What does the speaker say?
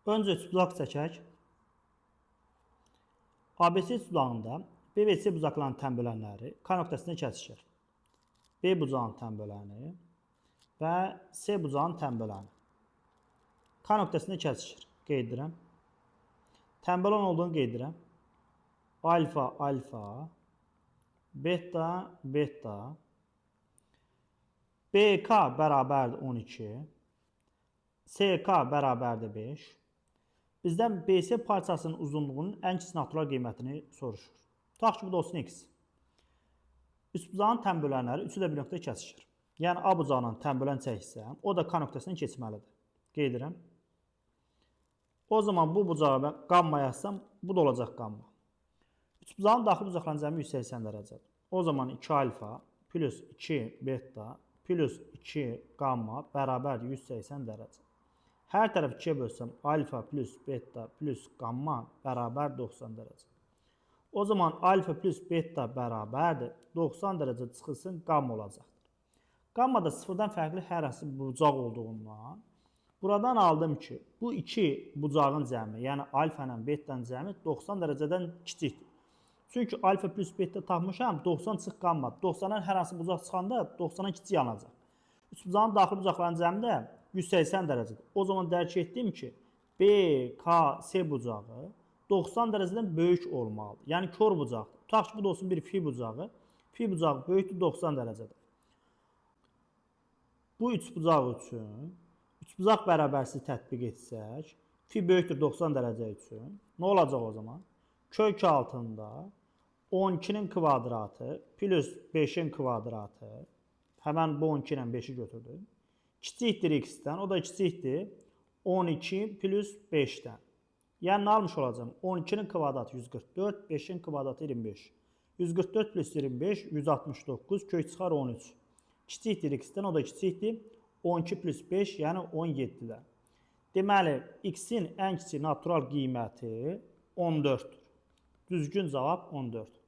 Öncə üçbucaq çəkək. ABC üçbucağında B və C bucaqlarının tənbölənləri K nöqtəsində kəsişir. B bucağının tənböləni və C bucağının tənböləni. K nöqtəsində kəsişir. Qeyd edirəm. Tənbölən olduğunu qeyd edirəm. Alfa, alfa, beta, beta. BK bərabərdir 12. SK bərabərdir 5. Bizdən BC parçasının uzunluğunun ən kiçik natural qiymətini soruşur. Tutaq ki, bu da olsun x. Üçbucağın tənbölənləri üçü də bir nöqtədə kəsişir. Yəni A bucağından tənbölən çəksəm, o da K nöqtəsindən keçməlidir. Qeyd edirəm. O zaman bu bucağa mən qamma yazsam, bu da olacaq qamma. Üçbucağın daxili bucaqlarının cəmi 180 dərəcədir. O zaman 2 alfa plus 2 beta plus 2 qamma bərabərdir 180 dərəcə. Hər tərəf 2-yə bölsəm alfa plus beta plus qamma bərabər 90 dərəcə. O zaman alfa plus beta bərabərdir 90 dərəcə çıxılsın qamma olacaqdır. Qamma da sıfırdan fərqli hər hansı bucaq olduğundan buradan aldım ki, bu iki bucağın cəmi, yəni alfa ilə beta'nın cəmi 90 dərəcədən kiçikdir. Çünki alfa plus beta tapmışam, 90 çıx qamma. 90-dan hər hansı bucaq çıxanda 90-dan kiçik alınacaq. Üçbucağın daxili bucaqlarının cəmi də 180 dərəcədir. O zaman dərk etdim ki, B, K, C bucağı 90 dərəcədən böyük olmalıdır. Yəni kor bucaqdır. Tutaq ki, bu da olsun bir fi bucağı. Fi bucağı böyükdür 90 dərəcədir. Bu üçbucaq üçün üçbucaq bərabərsizliyi tətbiq etsək, fi böyükdür 90 dərəcə üçün nə olacaq o zaman? Kök altında 12-nin kvadratı plus 5-in kvadratı, həmən bu 12 ilə 5-i götürdüm. Kiçikdir x-dən, o da kiçikdir 12 plus 5-dən. Yəni nə almış olacağam? 12-nin kvadratı 144, 5-in kvadratı 25. 144 plus 25, 169, kök çıxar 13. Kiçikdir x-dən, o da kiçikdir 12 plus 5, yəni 17-dən. Deməli, x-in ən kiçik natural qiyməti 14-dür. Düzgün cavab 14.